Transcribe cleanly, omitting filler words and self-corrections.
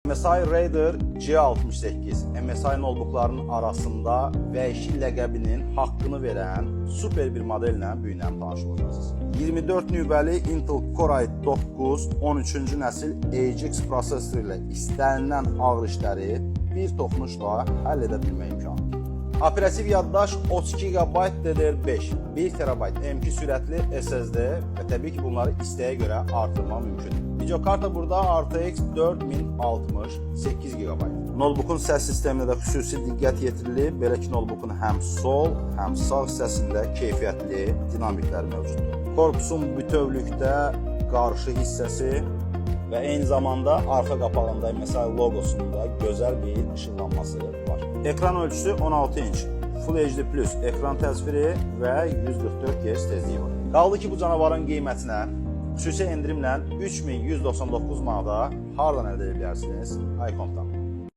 MSI Raider G68 MSI notebooklarının arasında vəhşi ləqəbinin haqqını verən super bir modellə bu gün tanış olacaqsınız. 24 nüvəli Intel Core i9 13-cü nəsil AGX prosessoru ilə istənilən ağır işləri bir toxunuşla həll edə bilmə imkanı. Operativ yaddaş 32 GB DDR5, 1 TB M.2 sürətli SSD və təbii ki, bunları istəyə görə artırmaq mümkündür. Video karta burada RTX 4060 8 GB. Notebookun səs sisteminə də xüsusi diqqət yetirilib. Belə ki, notebookun həm sol, həm sağ hissəsində keyfiyyətli dinamiklər mövcuddur. Korpusun bütövlükdə qarşı hissəsi və eyni zamanda arxa qapağında MSI loqosunda gözəl bir işıqlanması var. Ekran ölçüsü 16 inç, Full HD Plus ekran təsviri və 144 Hz tezliyi var. Qaldı ki, bu canavarın qiymətinə xüsusi endirimlə 3199 manata hardan əldə edə bilərsiniz? iComp-dan.